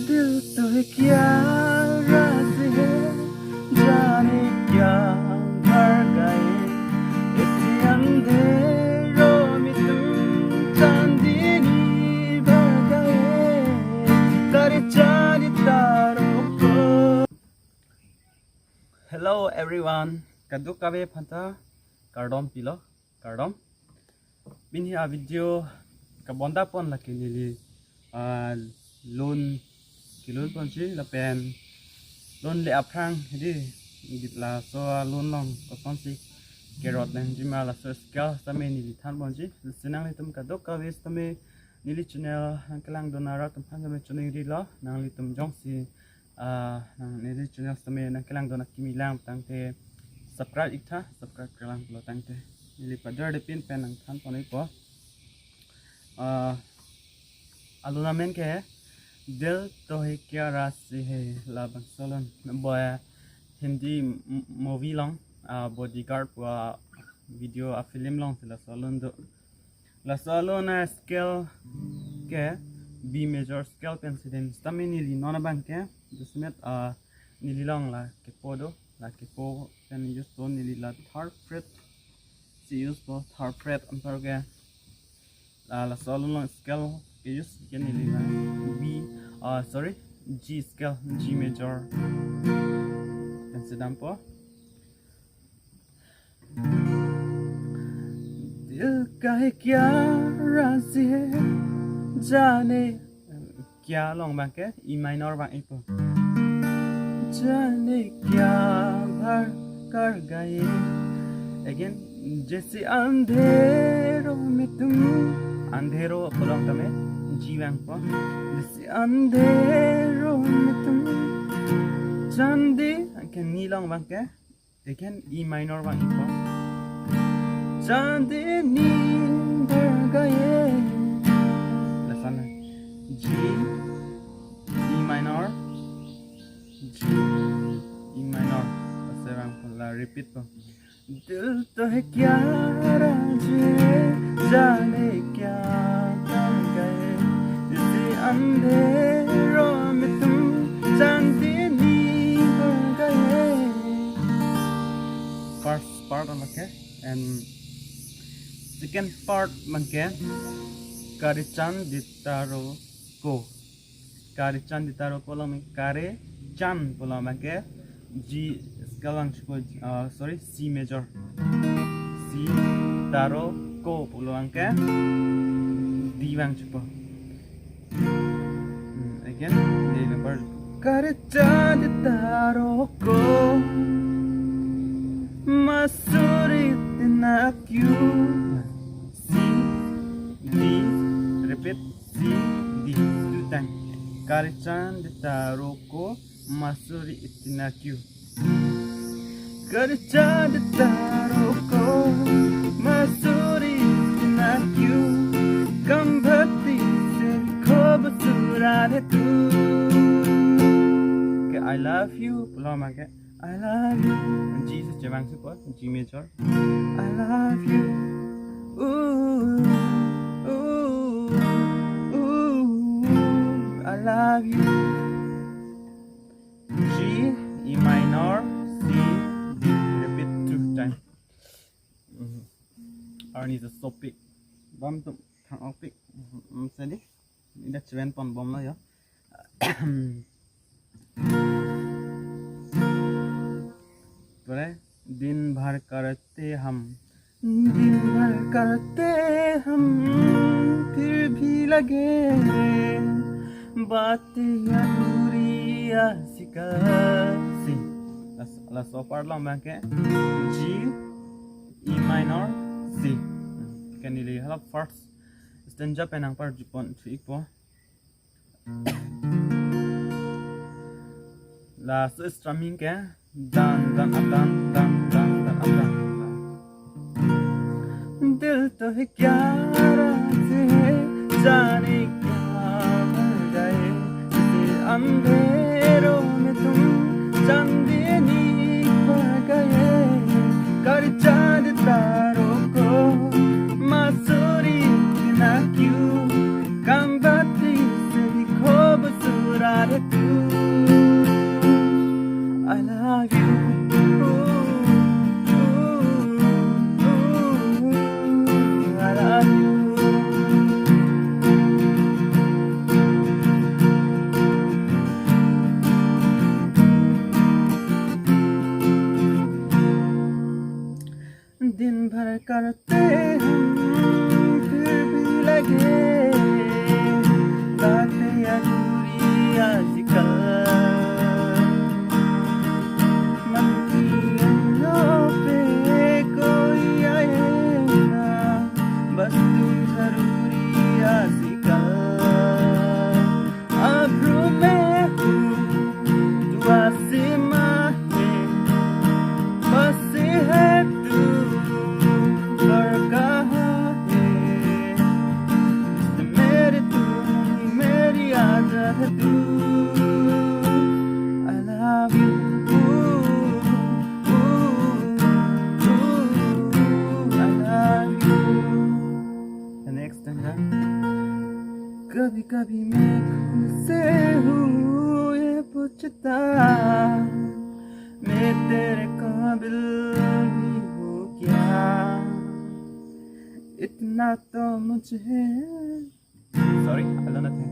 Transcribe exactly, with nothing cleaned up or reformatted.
दिल तो है क्या राज है, जाने क्या भर गए, इस अंधेरों में तुम चांदनी भर गए, करे चांद तारों को। Hello everyone, kadokave aphanta kardom pilo, kardom. Pini a video kabonta pon lake neli, ah, lun kelun ponji lapen lun le aphrang hedi, laso alun along kosonsi kerot nangji ma laso scale sitame neli than ponji. Lasi nanglitum kadokave sitame neli channel nangkelangdun arat atum aphan sitame choningrilo, nanglitum jongsi, ah, nang neli channel sitame nangkelangdun akimi lang tangte subscribe iktha, subscribe kelang pulo tangte neli pajor de pin pen nangthan pon ikpo. Ah, alun amen ke Dil To Hai Kya Razi Hai, labangso alun bo Hindi m-, movie along, ah, bodyguard pu a video a film alongsi laso alun do. Laso alun a scale ke B major scale pensi dam sitame neli non abang ke jasemet, ah, neli along la kepo do, la kepo pen use po neli la third fret si use po, third fret antar ke. La, laso alun along scale ke use ke neli la B, ah, sorry, G scale, G major pensi dampo. दिल का है क्या राज है, जाने क्या along abang ke E minor vang ikpo. जाने क्या भर कर गए. Again, जैसे अंधेरों में तुम, अंधेरों pu along tame G vangpo. जैसे अंधेरों में तुम चांदनी, anke ni along abang ke, again E minor vang ikpo. चांदनी भर गए. Lason G, E minor, G, E minor. Laso vangpo, la repeat po. दिल तो है क्या राज है, जाने क्या कर गए, इस अंधेरों में तुम चांदनी बन गए. First part abang ke, and second part abang ke, Kare Chan Di Taro Ko. Kare Chan Di Taro Ko along, Kare Chan pu along abang ke G scale vang chipo, ah, sorry, C major. C, Taro Ko pu along abang ke D vang chipo. Hmm, again, D number. Kare Chan Di Taro Ko, Masuri Tina Kyu. C, D, repeat, C, D, two time. Kare Chan Di Taro Ko, Masuri Tina Kyu. Kare Chan Di Taro Ko, Masuri Tina Kyu, Kambati Se Khobsurat Hai Tu. Okay, I love you pu along abang ke, I love you. G si chevang chipo, G major. I love you. Ooh, ooh, ooh, I love you. G, E minor, C, D. Repeat two time. Mhm. Arni sopik. Bom tum thang opik. Mhm, sadi. Ida cheven pon bomlo yo. Pore, दिन भर करते हम, दिन भर करते हम, फिर भी लगे बातें अधूरी आज कब से. Las-, laso part along abang ke G, E minor, C. Ke neli hala first stanza pen nangpar jupon thu ikpo. Laso strumming ke dan dan adan dan dan dan adan. दिल तो है क्या राज है, जाने क्या भर गए, इस अंधेरों में तुम चांदनी खो गए. Kare Chan Di Taro Ko, Masuri Tina Kyu, Kam I love you. Ooh, ooh, ooh, I love you. The next stanza. कभी कभी मैं खुद से हूँ ये पूछता, मैं तेरे काबिल भी हूँ क्या? इतना तो मुझे, sorry, I learned nothing.